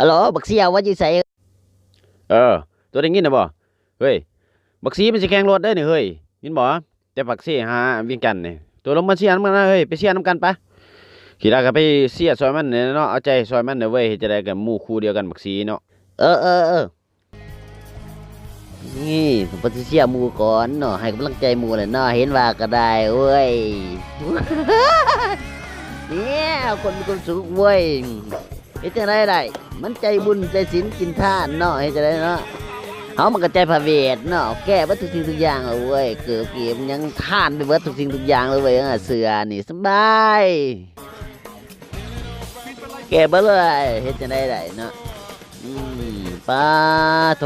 ອາໂຫຼ ບັກເຊຍ ວ່າຢູ່ໃສ? ເອີ ຕົວໄດ້ຍິນນະບໍ່? ເຮີ້ຍ ບັກສີມັນຊິແຂ່ງລົດເດ້ນີ້ເຮີ້ຍ ຍິນບໍ່? ແຕ່ປາກເຊຫາວຽງຈັນນີ້ ຕົວລົງມາເຊຍນຳກັນນະເຮີ້ຍ ໄປເຊຍນຳກັນປະ. ຂີ້ລາກະໄປເຊຍຊ່ອຍມັນແດ່ເນາະ ເອົາໃຈຊ່ອຍມັນເດີເວີຍ ເຮັດຈັ່ງໃດກະໝູ່ຄູ່ດຽວກັນບັກສີເນາະ. ເອີ ເອີ ເອີ. ນີ້ເພິ່ນຊິເຊຍໝູ່ກ່ອນເນາະ ໃຫ້ກຳລັງໃຈໝູ່ແຫຼະເນາະ ເຫັນວ່າກະໄດ້ເວີຍ. ເນຍ ຄົນມີຄວາມສຸກເວີຍ ເຮັດຈັ່ງໃດໄດ້ ມັນໃຈບຸນໃຈສິນກິນທານເນາະ ເຮັດຈັ່ງໃດເນາະ. ເຮົາມັນກະໃຈພະເວດເນາະ ແກ້ເບິດທຸກສິ່ງທຸກຢ່າງເລີຍເວີຍ ເກີບເກມຫຍັງທານໄປເບິດທຸກສິ່ງທຸກຢ່າງເລີຍເວີຍ. ເສື້ອນີ້ສະບາຍ ແກ້ເບິດເລີຍ ເຮັດຈັ່ງໃດໄດ້ເນາະ. ອືມ ປາໂທ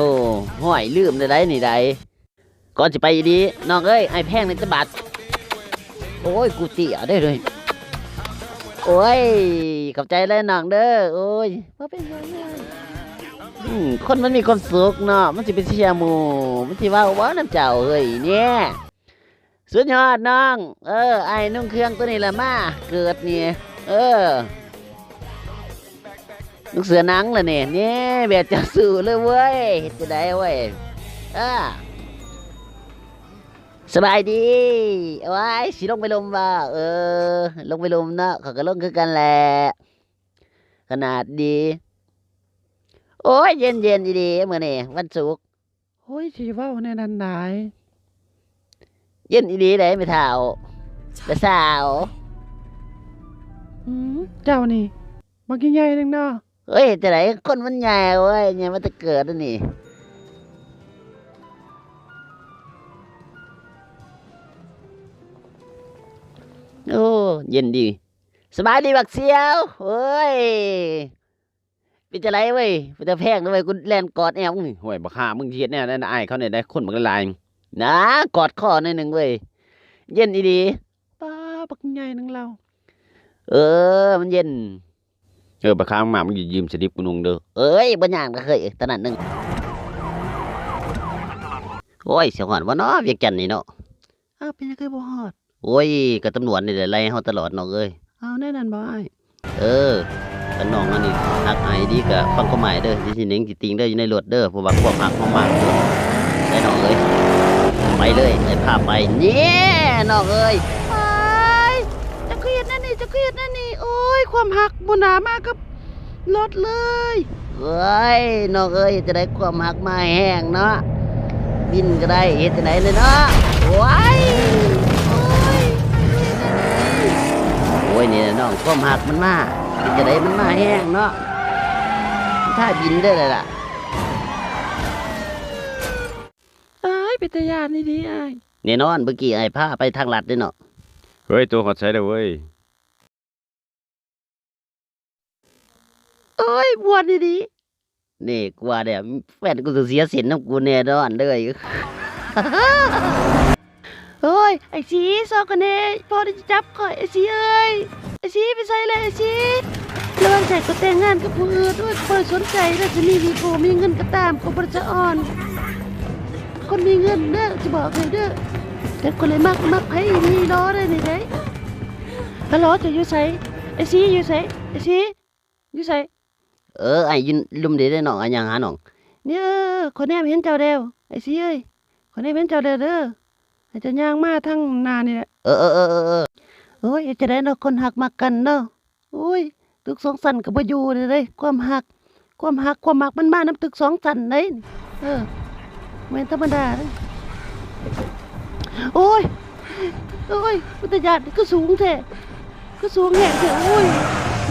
ຫ້ອຍ ລືມໄດ້ໃດນີ້ໃດ. ກ່ອນຊິໄປອີ່ຫຼີ ນ້ອງເອີຍ ອ້າຍແພງໃນຕະບັດ. ໂອ້ຍ ກູເຕຍເດ້ເລີຍ. ໂອ້ຍ ຂອບໃຈເລີຍນ້ອງເດີ. ໂອ້ຍ ບໍ່ເປັນຫຍັງເລີຍ. ອືມ ຄົນມັນມີຄວາມສຸກເນາະ ມັນຊິໄປເຊຍໝູ່ ມັນຊິເວົ້າບໍ່ນຳເຈົ້າເຮີ້ຍ ແນ. ສຸດຍອດນ້ອງ. ເອີ ອ້າຍນຸ່ງເຄື່ອງໂຕນີ້ລະມາເກີດນີ້ ເອີ ນຸ່ງເສື້ອໜັງລະນີ້ ແນ ແບບເຈົ້າສູ້ເລີຍເວີຍ ເຮັດຈັ່ງໃດເວີຍ. ເອີ ສະບາຍດີ. ໂອ້ຍ ຊິລົງໄປລຸ່ມບໍ່? ເອີ ລົງໄປລຸ່ມເນາະ ຂ້ອຍກະລົງຄືກັນແຫຼະ. ຂະໜາດດີ ໂອ້ຍ ເຢັນໆ ອີ່ຫຼີມື້ນີ້ວັນສຸກ. ໂອ້ຍ ຊິເວົ້າແນວນັ້ນຫຼາຍ ເຢັນອີ່ຫຼີເດ້ແມ່ເຖົ້າ ແມ່ສາວ. ອືມ ເຈົ້ານີ້ບັກໃຫຍ່ໜຶ່ງເນາະ. ເອີຍ ຈັ່ງໃດ ຄົນມັນໃຫຍ່ເວີຍ ໃຫຍ່ມາແຕ່ເກີດແລ້ວນີ້. ໂອ້ ເຢັນດີ. ສະບາຍດີບັກສຽວ. ໂອ້ຍ ເປັນຈັ່ງໃດເວີຍ ເປັນຕາແພງເວີຍ ກູແລ່ນກອດແອວ. ໂອ້ຍ ບັກຫ່າ ມຶງຊິເຮັດແນວນັ້ນ ອາຍເຂົາແດ່ໃດ ຄົນບັກຫຼາຍໆ ນາ ກອດຄໍໜ້ອຍໜຶ່ງເວີຍ ເຢັນອີ່ຫຼີ. ປາ ບັກໃຫຍ່ໜຶ່ງລາວ. ເອີ ມັນເຢັນ. ເອີ ບັກຫ່າ ມາ ມຶງຢືມສະລິບກູນຸ່ງເດີ. ເອີຍ ບໍ່ຍາກດອກເຮີ້ຍ ຕະໜັດໜຶ່ງ. ໂອ້ຍ ຊິຮອດບໍ່ເນາະ ວຽງຈັນນີ້ເນາະ. ອ້າວ ເປັນຫຍັງຄືບໍ່ຮອດ? ໂອ້ຍ ກະຕຳຫຼວດນີ້ແຫຼະໄລ່ເຮົາຕະຫຼອດນ້ອງເອີຍ. ອ້າວ ແນວນັ້ນບໍ່ອ້າຍ? ເອີ ຄັນນ້ອງອັນນີ້ຮັກອ້າຍອີ່ຫຼີກະຟັງຄວາມອ້າຍເດີ ຢ່າຊິເໜັງຊິຕິ່ງເດີ ຢູ່ໃນລົດເດີ ເພາະວ່າຄວາມຮັກເຮົາມາກເດີ ໄດ້ນ້ອງເອີຍ. ໄປເລີຍ ໄປພາໄປ ແນ່ ນ້ອງເອີຍ. ອ້າຍ ເຈົ້າຄືເຮັດແນວນີ້ ເຈົ້າຄືເຮັດແນວນີ້ ໂອ້ຍ ຄວາມຮັກບໍ່ໜ້າມາກັບ ລົດເລີຍ. ເອີຍ ນ້ອງເອີຍ ເຮັດຈັ່ງໃດຄວາມຮັກມາແຮງເນາະ ບິນກະໄດ້ ເຮັດຈັ່ງໃດແດ່ເນາະ. ໂອ້ຍ ໂອ້ຍ ໂອ້ຍ ນີ້ແຫຼະນ້ອງ ຄວາມຮັກມັນມາ ເຮັດຈັ່ງໃດມັນມາແຮງເນາະ ມັນພາບິນເດີລະລະ. ອ້າຍ ເປັນຕາຢ້ານອີ່ຫຼີອ້າຍ. ແນ່ນອນ ເມື່ອກີ້ອ້າຍພາໄປທາງລັດເດ້ເນາະ. ເຮີ້ຍ ໂຕຮອດໃສແລ້ວເວີຍ? ໂອ້ຍ ມ່ວນອີ່ຫຼີ. ນີ້ ກູວ່າແລ້ວ ແຟນກູຕ້ອງເສຍເສັ້ນນຳກູແນ່ນອນເລີຍ. ໂອ້ຍ ອ້າຍສີ ຊອກກັນແນ່ ພໍ່ໄດ້ຈັບຂ້ອຍ ອ້າຍສີເອີຍ. ອ້າຍສີ ໄປໃສແລ້ວອ້າຍສີ? ລະຫວ່າງໃຈກໍແຕ່ງງານກັບຜູ້ອື່ນ ໂອ້ຍ ຂ້ອຍບໍ່ໄດ້ສົນໃຈເດີ ຊິມີ ມີຜູ້ມີເງິນກໍຕາມ ກໍບໍ່ໄດ້ສະອອນ ຄົນມີເງິນເດີ ຈະບອກໃຫ້ເດີ. ແຕ່ຄົນໃດມັກ ມັກໃຜນີ້ລໍໄດ້ນີ້ເດ້. ຮັລໂຫຼ ເຈົ້າຢູ່ໃສ? ອ້າຍສີຢູ່ໃສ? ອ້າຍສີຢູ່ໃສ? ເອີ ອ້າຍຢູ່ລຸ່ມເດເດ້ນ້ອງ ອ້າຍຍ່າງຫານ້ອງ. ນີ້ ເອີ ຂ້ອຍແນມເຫັນເຈົ້າແລ້ວ ອ້າຍສີເອີຍ ຂ້ອຍແນມເຫັນເຈົ້າແລ້ວເດີ ໃຫ້ເຈົ້າຍ່າງມາທາງໜ້ານີ້ແຫຼະ. ເອີ ເອີ ເອີ ເອີ ເອີ. ໂອ້ຍ ເຮັດຈັ່ງໃດເນາະ ຄົນຮັກມັກກັນເນາະ. ໂອ້ຍ ຕຶກສອງຊັ້ນກໍບໍ່ຢູ່ເດ້ ຄວາມຮັກ ຄວາມຮັກ ຄວາມມັກມັນມານຳຕຶກສອງຊັ້ນເດ້. ເອີ ບໍ່ແມ່ນທຳມະດາເດ້. ໂອ້ຍ ໂອ້ຍ ເປັນຕາຢ້ານ ຄືສູງແທ້ ຄືສູງແຮງແທ້. ໂອ້ຍ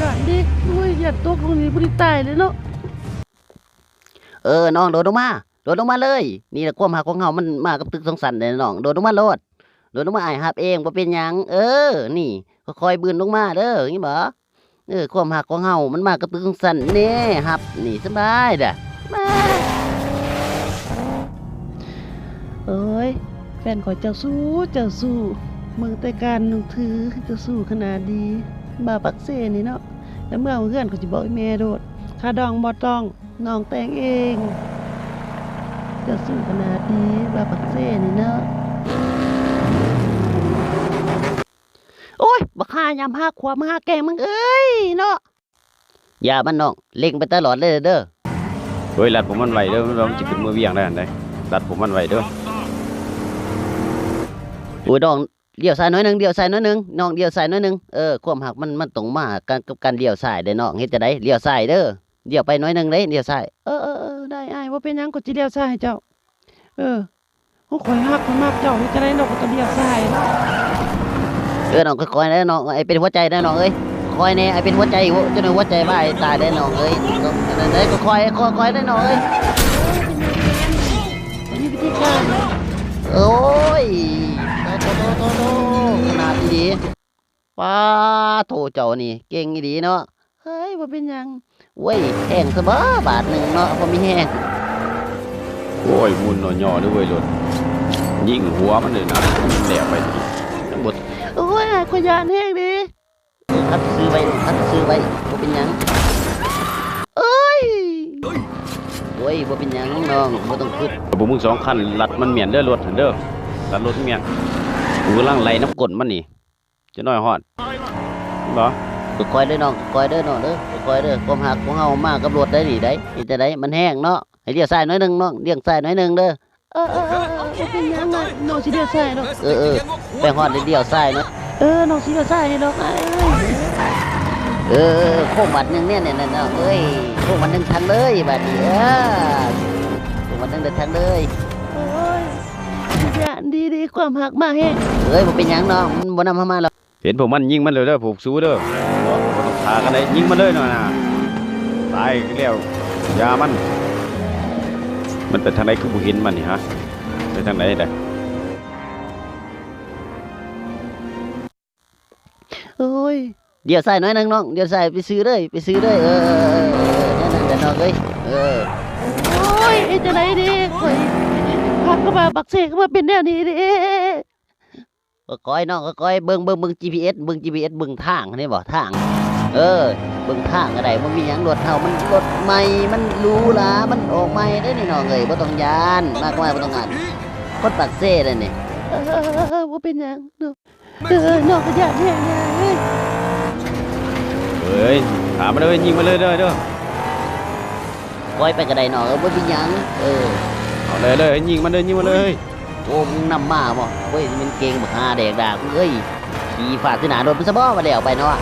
ຢ້ານເດ້ ໂອ້ຍ ຢ້ານຕົກລົງນີ້ບໍ່ໄດ້ຕາຍເລີຍເນາະ. ເອີ ນ້ອງໂດດລົງມາ ໂດດລົງມາເລີຍ. ນີ້ລະຄວາມຮັກຂອງເຮົາ ມັນມາກັບຕຶກສອງຊັ້ນເດ້ນ້ອງ ໂດດລົງມາໂລດ ໂດດລົງມາ ອ້າຍຮັບເອງ ບໍ່ເປັນຫຍັງ. ເອີ ນີ້ ຄ່ອຍໆບືນລົງມາເດີ ຍິນບໍ່? ເອີ ຄວາມຮັກຂອງເຮົາມັນມາກັບຕຶກສອງຊັ້ນແນ່ ຮັບນີ້ສະບາຍດາ. ໂອ້ຍ ແຟນຂ້ອຍເຈົ້າຊູ້ ເຈົ້າຊູ້ ເບິ່ງແຕ່ການນຸ່ງຖື ເຈົ້າຊູ້ຂະໜາດດີ. ບ່າວປາກເຊນີ້ເນາະ ແລ້ວເມືອເຮືອນຂ້ອຍຊິບອກອີ່ແມ່ໂລດ ຄ່າດອງບໍ່ຕ້ອງ ນ້ອງແຕ່ງເອງ. ເຈົ້າສູ້ຂະໜາດນີ້ ບ່າວປາກເຊນີ້ເນາະ. ໂອ້ຍ ບັກຫ່າຍາມຫາຂວາມາຫາແກງມຶງເອີຍເນາະ. ຢ່າມັນນ້ອງ ເລັ່ງໄປຕະຫຼອດເລີຍເດີ. ເຮີ້ຍ ລັດພວກມັນໄວເດີ ມັນ ມັນຊິຂຶ້ນເມືອວຽງໄດ້ຫັ້ນໃດ໋ ລັດພວກມັນໄວເດີ. ໂອ້ຍ ນ້ອງ ລ້ຽວຊ້າຍໜ້ອຍໜຶ່ງ ລ້ຽວຊ້າຍໜ້ອຍໜຶ່ງ ນ້ອງ ລ້ຽວຊ້າຍໜ້ອຍໜຶ່ງ. ເອີ ຄວາມຮັກມັນ ມັນຕ້ອງມາກັບ ກັບການລ້ຽວຊ້າຍເດ້ນ້ອງ. ເຮັດຈັ່ງໃດ? ລ້ຽວຊ້າຍເດີ ລ້ຽວໄປໜ້ອຍໜຶ່ງເດ້ ລ້ຽວຊ້າຍ. ເອີ ເອີ ເອີ ໄດ້ອ້າຍ ບໍ່ເປັນຫຍັງ ຂ້ອຍຊິລ້ຽວຊ້າຍໃຫ້ເຈົ້າ. ເອີ ໂອ້ ຂ້ອຍຮັກຂ້ອຍມັກເຈົ້າ ເຮັດຈັ່ງໃດນ້ອງກໍຕ້ອງລ້ຽວຊ້າຍ. ເອີ ນ້ອງ ຄ່ອຍໆເດີນ້ອງ ອ້າຍເປັນຫົວໃຈເດີນ້ອງເອີຍ. ຄ່ອຍແດ່ ອ້າຍເປັນຫົວໃຈ ໂອ້ ເຈົ້າໜ້ອຍຫົວໃຈວາຍຕາຍເດີນ້ອງເອີຍ. ຄ່ອຍໆ ຄ່ອຍໆເດີນ້ອງເອີຍ. ໂອ້ຍ ໂຕໆໆໆ ຂະໜາດອີ່ຫຼີ. ປາໂທ້ ເຈົ້ານີ້ເກັ່ງອີ່ຫຼີເນາະ. ເຮີ້ຍ ບໍ່ເປັນຫຍັງ ໂອ້ຍ ແທງຊະບໍບາດໜຶ່ງເນາະ ພໍມີແຮງ. ໂອ້ຍ ໝຸ່ນເນາະ ຍໍເດີເວີຍ ລົດ ຍິງຫົວມັນເລີຍນະ ແລ້ວໄປ ຍັງບໍ່. ໂອ້ຍ ຂ້ອຍຢ້ານແຮງເດ້. ຂັບຊື່ໄວ້ ຂັບຊື່ໄວ້ ບໍ່ເປັນຫຍັງ. ໂອ້ຍ ໂອ້ຍ ບໍ່ເປັນຫຍັງນ້ອງ ບໍ່ຕ້ອງຄິດ. ພວກມຶງສອງຄັນລັດມັນແມ່ນເດີ ລົດຫັ້ນເດີ ລັດລົດແມ່ນ. ກູກຳລັງໄລ່ນຳກົ້ນມັນນີ້. ຈັກໜ້ອຍຮອດ ເຫັນບໍ່? ຄ່ອຍໆເດີນ້ອງ ຄ່ອຍເດີນ້ອງເດີ ຄ່ອຍເດີ. ຄວາມຮັກຂອງເຮົາມາກັບລົດໄດ໋ນີ້ໄດ໋ ເຮັດຈັ່ງໃດ? ມັນແຮງເນາະ. ໃຫ້ລ້ຽວຊ້າຍໜ້ອຍໜຶ່ງນ້ອງ ລ້ຽວຊ້າຍໜ້ອຍໜຶ່ງເດີ. ເອີໆໆໆ ບໍ່ເປັນຫຍັງ ນ້ອງຊິລ້ຽວຊ້າຍດອກ. ເອີໆ ໄປຮອດແລ້ວລ້ຽວຊ້າຍເນາະ. ເອີ ນ້ອງຊິລ້ຽວຊ້າຍດອກອ້າຍເອີຍ. ເອີໆໆ ໂຄ້ງບາດໜຶ່ງແນ່ໆ ນ້ອງເອີຍ ໂຄ້ງບາດໜຶ່ງທາງເລີຍບາດນີ້. ເອີ ໂຄ້ງບາດໜຶ່ງເດີທາງເລີຍ. ໂອ້ຍ ຢ້ານດີໆ ຄວາມຮັກມາແຮງ. ເອີຍ ບໍ່ເປັນຫຍັງນ້ອງ ມັນບໍ່ນຳເຮົາມາດອກ. ເຫັນພວກມັນຍິງມັນເລີຍເດີ ພວກສູເດີ ບໍ່ຕ້ອງຖ້າກັນເລີຍ ຍິງມັນເລີຍນັ້ນນະ. ຕາຍແລ້ວ ຢ່າມັນ. ມັນໄປທາງໃດຄືບໍ່ເຫັນມັນນີ້ຫະ? ໄປທາງໃດເດ? ໂອ້ຍ ລ້ຽວຊ້າຍໜ້ອຍໜຶ່ງນ້ອງ ລ້ຽວຊ້າຍໄປຊື່ເລີຍ ໄປຊື່ເລີຍ. ເອີ ແນວນັ້ນແຫຼະນ້ອງເອີຍ. ເອີ ໂອ້ຍ ເຮັດຈັ່ງໃດດີ ຂ້ອຍຮັກກັບວ່າບັກເສກ ຄືມາເປັນແນວນີ້ເດ. ຄ່ອຍໆນ້ອງ ຄ່ອຍໆ ເບິ່ງ ເບິ່ງ ເບິ່ງຈີພີເອັສ ເບິ່ງຈີພີເອັສ ເບິ່ງທາງ ເຫັນບໍ່ ທາງ. ເອີ ເບິ່ງທາງກໍໄດ້ ບໍ່ມີຫຍັງ ລົດເຮົາມັນລົດໃໝ່ ມັນຫຼູຫຼາ ມັນອອກໃໝ່ເດ້ນີ້ນ້ອງເອີຍ. ບໍ່ຕ້ອງຢ້ານ ມາກໍມາ ບໍ່ຕ້ອງຢ້ານ ຄົນປາກເຊເດ້ນີ້. ເອີ ບໍ່ເປັນຫຍັງນ້ອງ. ເອີ ນ້ອງກໍຢ້ານແຮງນະເອີຍ. ເອີຍ ຂ້າມາເລີຍ ຍິງມາເລີຍເດີ. ປ່ອຍໄປກໍໄດ້ນ້ອງເອີຍ ບໍ່ເປັນຫຍັງ. ເອີ ເອົາເລີຍ ເລີຍ ຍິງມັນເລີຍ ຍິງມັນເລີຍ. ໂອ້ ມຶງນຳມາບໍ່? ໂອ້ຍ ມັນເກັ່ງບັກຫ່າແດກດາກເອີຍ. ຂີ່ຟາດໃສ່ໜ້າລົດມັນຊະບໍ່ ວ່າແລ້ວໄປເນາະ.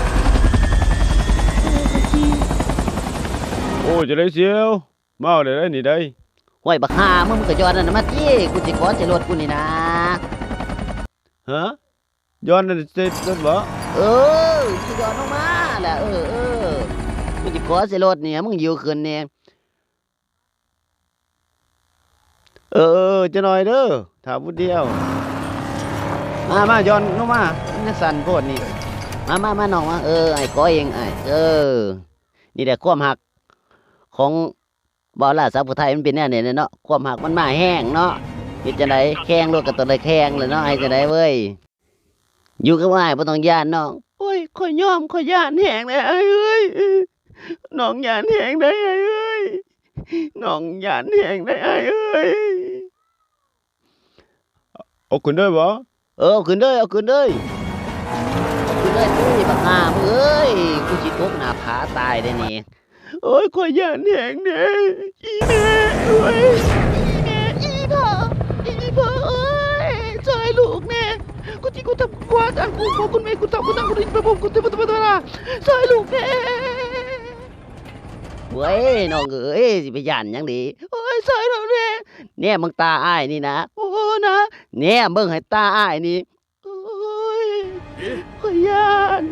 ໂອ້ຍ ຈັ່ງໃດສ່ຽວ ມາແລ້ວໄດ໋ນີ້ໄດ໋. ໂອ້ຍ ບັກຫ່າມຶງ ມຶງກໍຍ້ອນນັ້ນນະມາຕິ ກູຊິເກາະໃສ່ລົດກູນີ້ນະ. ຮະ? ຍ້ອນນັ້ນເສັດນັ້ນບໍ່? ເອີ ຊິຍ້ອນລົງມາແຫຼະ. ເອີ ເອີ ກູຊິເກາະໃສ່ລົດນີ້ ມຶງຢູ່ຂຶ້ນນີ້. ເອີ ເອີ ຈັກໜ້ອຍເດີ ຖ້າຜູ້ດຽວ. ມາ ມາ ຍ້ອນລົງມາ ມັນຍັງສັ່ນໂພດນີ້. ມາ ມາ ມາ ນ້ອງມາ. ເອີ ອ້າຍເກາະເອງ ອ້າຍ. ເອີ ນີ້ແຫຼະຄວາມຮັກຂອງ ບໍ່ລະ ສາວຜູ້ໄທມັນເປັນແນວນີ້ແຫຼະເນາະ ຄວາມຮັກມັນມາແຮງເນາະ. ເຮັດຈັ່ງໃດ ແຂ່ງລົດກໍຕ້ອງໄດ້ແຂ່ງແຫຼະເນາະ ເຮັດຈັ່ງໃດເວີຍ. ຢູ່ກັບອ້າຍບໍ່ຕ້ອງຢ້ານນ້ອງ. ໂອ້ຍ ຂ້ອຍຍອມ ຂ້ອຍຢ້ານແຮງເດ້ອ້າຍເອີຍ. ນ້ອງຢ້ານແຮງໄດ໋ອ້າຍເອີຍ ນ້ອງຢ້ານແຮງໄດ໋ອ້າຍເອີຍ. ເອົາຂຶ້ນເດີບໍ່? ເອີ ເອົາຂຶ້ນເດີ ເອົາຂຶ້ນເດີ. ເອົາຂຶ້ນເດີຕິ ບັກຫ່າມຶງເອີຍ ກູຊິຕົບໜ້າຜາຕາຍເດ້ນີ້. ໂອ້ຍ ຂ້ອຍຢ້ານແຮງເດ້ ອີແມ່ເອີຍ ອີແມ່ ອີພໍ່ ອີພໍ່ເອີຍ ຊ່ອຍລູກແດ່ ກູຊິ ກູທຳ ກູອາຈານ ຄູພໍ່ ຄຸນແມ່ ຄູເຖົ້າ ຄູນາງ ຄູດິນ ພໍ່ ຄູເທວະ ຜູ້ທຳມະດາ ຊ່ອຍລູກແດ່. ເວີຍ ນ້ອງເອີຍ ຊິໄປຢ້ານຫຍັງເດ. ໂອ້ຍ ຊ່ອຍເຮົາແດ່ ແນມເບິ່ງຕາອ້າຍນີ້ນະ ໂອ້ນະ ແນມເບິ່ງໃຫ້ຕາອ້າຍນີ້. ໂອ້ຍ ຂ້ອຍຢ້ານ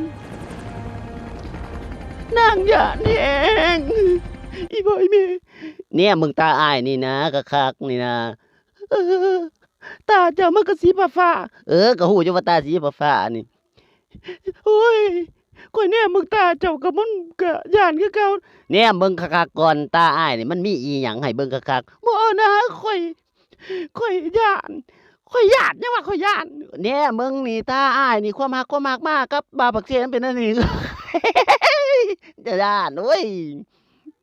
ນາງຢ້ານແຮງ ອີພໍ່ອີແມ່. ແນມເບິ່ງຕາອ້າຍນີ້ນະ ຄັກໆນີ້ນະ. ເອີ ຕາເຈົ້າມັນກໍສີຟ້າໆ. ເອີ ກໍຮູ້ຢູ່ວ່າຕາສີຟ້າໆນີ້. ໂອ້ຍ ຂ້ອຍແນມເບິ່ງຕາເຈົ້າກໍມັນກໍຢ້ານຄືເກົ່າ. ແນມເບິ່ງຄັກໆກ່ອນ ຕາອ້າຍນີ້ມັນມີອີ່ຫຍັງໃຫ້ເບິ່ງຄັກໆ. ບໍ່ນະ ຂ້ອຍ ຂ້ອຍຢ້ານ ຂ້ອຍຢ້ານ ຫຍັງວ່າຂ້ອຍຢ້ານ. ແນມເບິ່ງນີ້ ຕາອ້າຍນີ້ ຄວາມຮັກ ຄວາມຮັກມາກັບບ່າວປາກເຊ ມັນເປັນແນວນີ້. ຢ້ານເວີຍ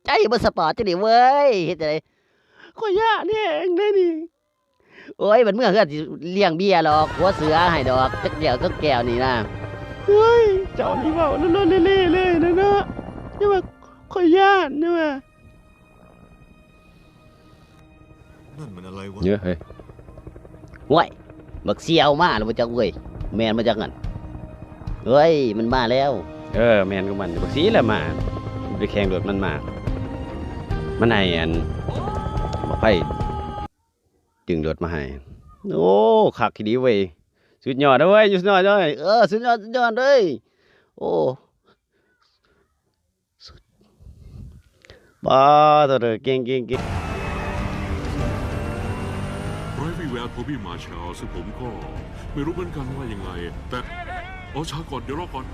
ໃຈບໍ່ສະປອດຈັ່ງນີ້ເວີຍ ເຮັດຈັ່ງໃດ. ຂ້ອຍຢ້ານແຮງເດ້ນີ້. ໂອ້ຍ ບັດເມືອເຮືອນຊິລ້ຽງເບຍດອກ ຫົວເສືອໃຫ້ດອກ ຈັກແກ້ວສອງແກ້ວນີ້ນະ. ເຮີ້ຍ ເຈົ້ານີ້ເວົ້າລ້ວນໆເລ່ໆເລີຍນະເນາະ ຢ່າວ່າ ຂ້ອຍຢ້ານນະວ່າ. ນັ້ນມັນອະໄລວະ? ເອີ ເຮີ້ຍ ຫ້ວຍ ບັກເສ່ຍມາແລ້ວບໍ່ຈັກເວີຍ. ແມ່ນບໍ່ຈັກຫັ້ນ? ເອີຍ ມັນມາແລ້ວ. ເອີ ແມ່ນຂອງມັນ ບັກເສ່ຍລະມາ ໄປແຂ່ງລົດມັນມາ. ມັນໃຫ້ອັນ ບັກໄຟດຶງລົດມາໃຫ້. ໂອ້ ຄັກອີ່ຫຼີເວີຍ. ສຸດຍອດເວີຍ ສຸດຍອດເວີຍ. ເອີ ສຸດຍອດ ສຸດຍອດເລີຍ. ໂອ້ ປາໂຕ ເກັ່ງ ເກັ່ງ ເກັ່ງ. ไร้วี่แววโทบี้ มาร์แชล ซึ่งผมก็ไม่รู้เหมือนกันว่ายังไง แต่ อ๋อ ช้าก่อน เดี๋ยวรอก่อน.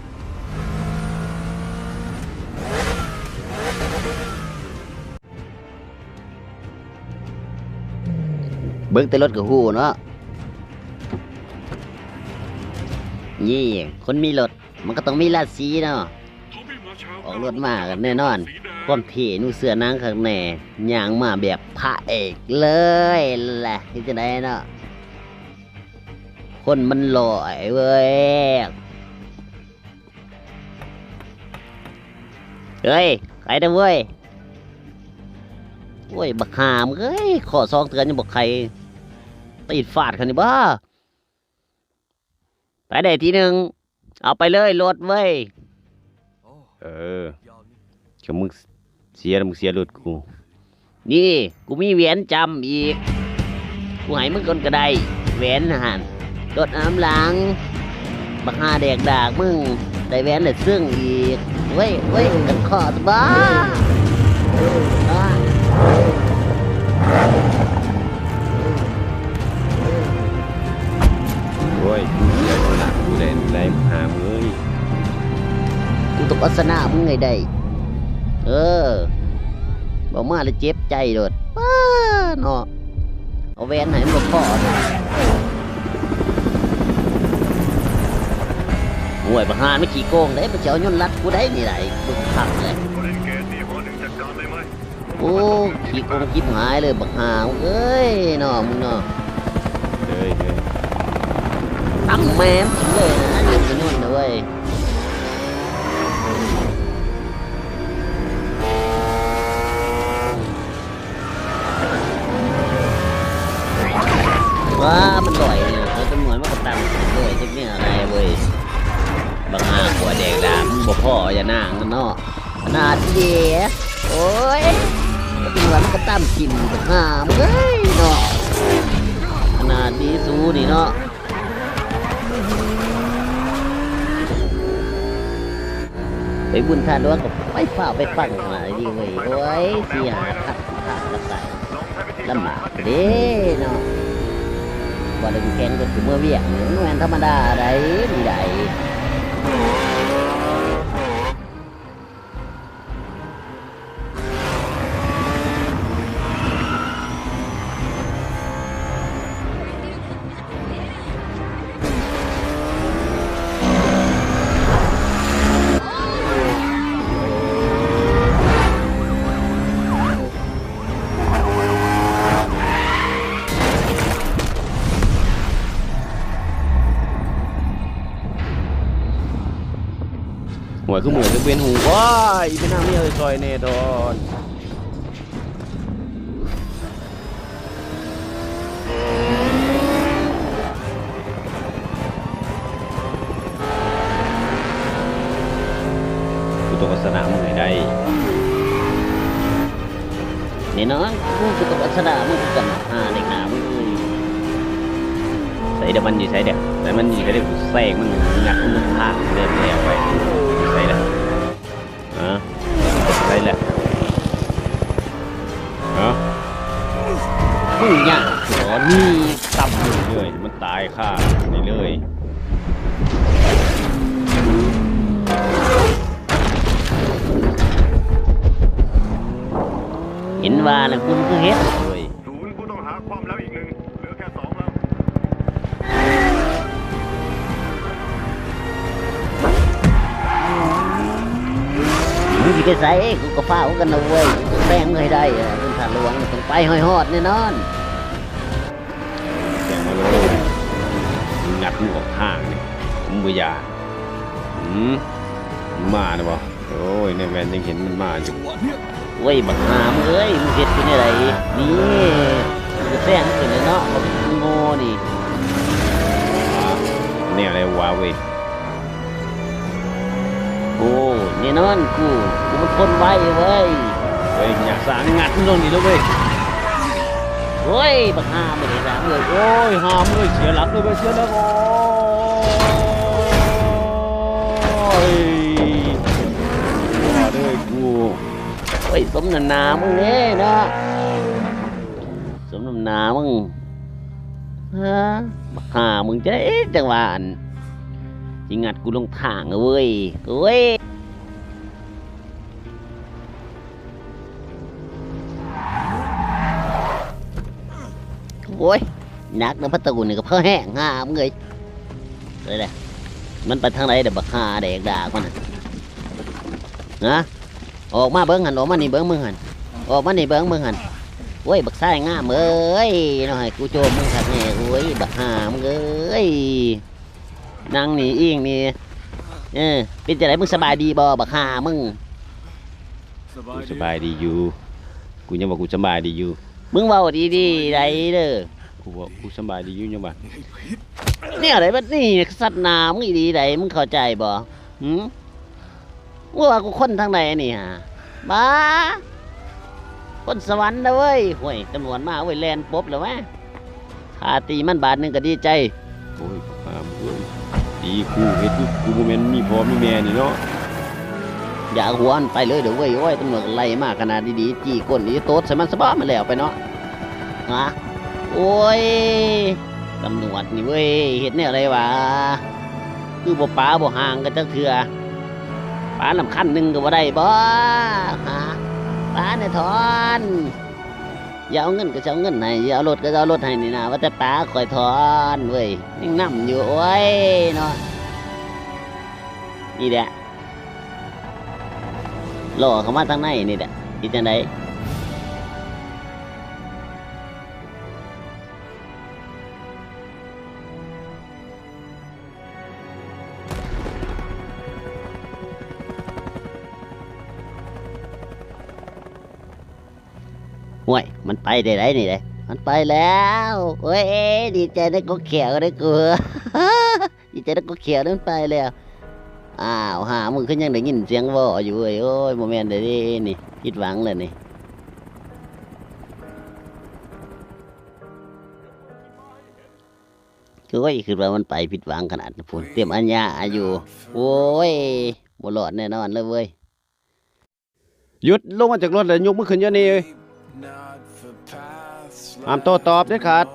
ເບິ່ງແຕ່ລົດກໍຮູ້ເນາະ. ນີ້ ຄົນມີລົດ ມັນກໍຕ້ອງມີລາສີເນາະ. ອອກລົດມາກໍແນ່ນອນ ຄວາມເທ່ ໜູເສື້ອໜັງຄັກແນ່ ຍ່າງມາແບບພະເອກເລີຍລະ ເຮັດຈັ່ງໃດເນາະ ຄົນມັນຫຼໍ່ເວີຍ. ເອີຍ ໄຄແດ່ເວີຍ. ໂອ້ຍ ບັກຫ່າມເອີຍ ຂໍສອງເທື່ອຍັງບໍ່ໄຄ ຕີນຟາດຄັນນີ້ບໍ. ໄປໄດ້ທີໜຶ່ງ ເອົາໄປເລີຍລົດເວີຍ. ເອີ ຄັນມຶງເສຍ ມຶງເສຍລົດກູ. ນີ້ ກູມີແຫວນຈຳອີກ ກູໃຫ້ມຶງກ່ອນກໍໄດ້ ແຫວນຫັ້ນ ລົດນຳຫຼັງ. ບັກຫ່າແດກດາກມຶງ ໄດ້ແຫວນໄດ້ເຊິ່ງອີກ. ເວີຍ ເວີຍ ກັນຂໍສະບາຍ. ໂອ້ຍ ກູຢາກຊະນະກູແດ່ ໄດ້ຫາມເອີຍ. ກູຕ້ອງເອົາຊະນະມຶງໃຫ້ໄດ້. ເອີ ເວົ້າມາແລ້ວເຈັບໃຈໂລດ. ປ້າເນາະ ເອົາແຫວນໃຫ້ມັນບໍ່ພໍ. ໂອ້ຍ ບັກຫ່າມັນຂີ້ໂກງເດ້ ມັນຊິເອົາຍົນລັດກູໄດ້ນີ້ໄດ໋. ເບິ່ງຄັກແລ້ວ. ໂອ້ ຂີ້ໂກງຈິບຫາຍເລີຍບັກຫ່າເອີຍເນາະ ມຶງເນາະ. ເຮີ້ຍ ເຮີ້ຍ ຕຳແມ່ມເລີຍນະ ຍິງກະຍົນນະເວີຍ. ວ້າ ມັນລອຍເລີຍ ເອົາຕຳຫຼວດມາກໍຕຳລອຍຈັກແນວໃດເວີຍ. ບັກຫ່າຂົວແດງດາ ມຶງບໍ່ພໍຢ່ານາງມັນເນາະ. ຂະໜາດເດ ໂອ້ຍ ຕຳຫຼວດມັນກໍຕຳຖິ້ມບັກຫ່າເອີຍເນາະ. ຂະໜາດດີຊູນີ້ເນາະ ໄປບຸນທາດຫຼວງກໍໄປຟ້າວໄປຟັງຂະໜາດດີເວີຍ. ໂອ້ຍ ເສຍຫາຄັກ ລຳບາກເດ້ເນາະ. ບໍ່ໄດ້ແຂ່ງລົດຄືເມືອວຽກນີ້ ມັນບໍ່ແມ່ນທຳມະດາໃດນີ້ໃດ. ໂອ້ຍ ຄືເມື່ອຍຄືເປັນຫູ. ວ້າຍ ອີ່ເປັນນາງເມຍເອີຍ ຊ່ອຍແດ່ດອນ. ກູຕ້ອງເອົາຊະນະມຶງໃຫ້ໄດ້. ແນ່ນອນ ກູກໍຕ້ອງເອົາຊະນະມຶງຄືກັນ. ຫາເດັກໜ້າມຶງເອີຍ. ໃສເດ ມັນຢູ່ໃສເດ? ໃສ ມັນຢູ່ໃສເດ? ກູແຊງມັນ ງັດມັນທາງເດີນແລ້ວໄປ. ຢູ່ໃສລະ? ຮະ? ໃສລະ? ຮະ? ມຶງຍາກບໍ່? ນີ້ ຕຳເລີຍ ມັນຕາຍຄານີ້ເລີຍ. ເຫັນວ່າແລ້ວ ຄຸນຄືເຮັດເລີຍ. ສູນຜູ້ຕ້ອງຫາຄວ່ຳແລ້ວອີກໜຶ່ງ ເຫຼືອແຄ່ສອງລຳ. ມຶງຊິໄປໃສ? ກູກໍຟ້າວຄືກັນນະເວີຍ. ກູຕ້ອງແຊງມຶງໃຫ້ໄດ້. ເອີ ເປັນທາດຫຼວງ ຕ້ອງໄປໃຫ້ຮອດແນ່ນອນ. ແຊງມາໂລດ. ງັດມຶງອອກທາງນີ້ ມຶງບໍ່ຢາກ. ຫືມ? ມາແລ້ວບໍ່? ເອີ ໂອ້ຍ ໃນແວ່ນຍັງເຫັນມັນມາຢູ່. ໂອ້ຍ ບັກຫ່າມຶງເອີຍ ມຶງເຮັດເປັນແນວໃດນີ້? ມຶງກະແຊງຂຶ້ນແລ້ວເນາະ ບັກໂງ່ນີ້. ແນວໃດວະເວີຍ? ໂອ້ ແນ່ນອນ ກູ ກູມັນຄົນໄວເວີຍ. ເຮີ້ຍ ຢ່າສາງງັດມັນລົງນີ້ເດີເວີຍ. ໂອ້ຍ ບັກຫ່າມຶງເອີຍ ໂອ້ຍ ຫ່າມຶງເອີຍ ເສຍຫຼັກເລີຍເວີຍ ເສຍຫຼັກ. ໂອ້ຍ ພໍເດີກູ. ໂອ້ຍ ສົມນ້ຳໜ້າມຶງເດ້ເນາະ ສົມນ້ຳໜ້າມຶງ. ຮະ ບັກຫ່າມຶງ ຈັ່ງໃດ ຈັ່ງວ່າອັນ ຊິງັດກູລົງທາງເວີຍ. ໂອ້ຍ ໂອ້ຍ ໜັກນະ ປະຕູນີ້ກະພໍແຮງ ຫ່າມຶງເອີຍ. ເອີຍ ມັນໄປທາງໃດເດ ບັກຫ່າແດກດາກມັນນະ? ຮະ ອອກມາເບິ່ງຫັ້ນ ອອກມານີ້ເບິ່ງມຶງຫັ້ນ ອອກມານີ້ເບິ່ງມຶງຫັ້ນ. ໂອ້ຍ ບັກຊາຍງາມເອີຍ ເນາະ ໃຫ້ກູໂຈມມຶງຄັກແນ່. ໂອ້ຍ ບັກຫ່າມຶງເອີຍ ນັ່ງນີ້ອີງນີ້. ເອີ ເປັນຈັ່ງໃດ ມຶງສະບາຍດີບໍ່ ບັກຫ່າມຶງ? ກູສະບາຍດີຢູ່ ກູຍັງວ່າກູສະບາຍດີຢູ່. ມຶງເວົ້າດີໆໃດເດີ. ກູເວົ້າ ກູສະບາຍດີຢູ່ ຍັງວ່າ ແນວໃດບັດນີ້ ສັດໜ້າມຶງອີ່ຫຼີໃດ ມຶງເຂົ້າໃຈບໍ່? ຫື ມຶງວ່າກູຄົນທາງໃດນີ້ຫາ? ບ້າ ຄົນສະຫວັນເດີເວີຍ. ໂອ້ຍ ຕຳຫຼວດມາເວີຍ ແລ່ນປົບແລ້ວວະ. ຂ້າຕີມັນບາດໜຶ່ງກະດີໃຈ. ໂອ້ຍ ບັກຫ່າມຶງເອີຍ ຕີກູເຮັດຄືກູບໍ່ແມ່ນມີພໍ່ມີແມ່ນີ້ເນາະ. ຢ່າຫົວມັນໄປເລີຍເດີເວີຍ. ໂອ້ຍ ຕຳຫຼວດກະໄລ່ມາຂະໜາດດີໆ ຈີ້ກົ້ນອີ່ໂຕດໃສ່ມັນຊະບໍ່ ມັນແລ້ວໄປເນາະ. ຫາ ໂອ້ຍ ຕຳຫຼວດນີ້ເວີຍ ເຮັດແນວໃດຫວາ? ຄືບໍ່ປາບໍ່ຫາງກັນຈັກເທື່ອ ປານຳຄັນໜຶ່ງກະບໍ່ໄດ້ບໍ່? ຫາ ປາແນ່ຖອນ. ຢ່າເອົາເງິນກະຊິເອົາເງິນໃຫ້ ຢ່າເອົາລົດກະຊິເອົາລົດໃຫ້ນີ້ນະ ວ່າແຕ່ປາຂ້ອຍຖອນເວີຍ ຍັງນຳຢູ່. ໂອ້ຍເນາະ ນີ້ແຫຼະ ລໍ້ເຂົ້າມາທາງໃນນີ້ແຫຼະ ເຮັດຈັ່ງໃດ? ໂອ້ຍ ມັນໄປໄດ້ໃດນີ້ເດ້ ມັນໄປແລ້ວ. ໂອ້ຍ ດີໃຈໃນກົກແຂ້ວເດ້ກູ ດີໃຈໃນກົກແຂ້ວເດ້ ມັນໄປແລ້ວ. ອ້າວ ຫາ ມຶງຄືຍັງໄດ້ຍິນສຽງວໍຢູ່ເວີຍ. ໂອ້ຍ ບໍ່ແມ່ນໄດ໋ນີ້ ຜິດຫວັງແລ້ວນີ້. ໂອ້ຍ ຄິດວ່າມັນໄປຜິດຫວັງຂະໜາດພຸ້ນ ຕຽມອັນຍາຢູ່. ໂອ້ຍ ບໍ່ລອດແນ່ນອນເລີຍເວີຍ. ຢຸດ ລົງມາຈາກລົດແລ້ວຍົກມືຂຶ້ນດຽວນີ້ ຫ້າມໂຕ້ຕອບເດັດຂາດ.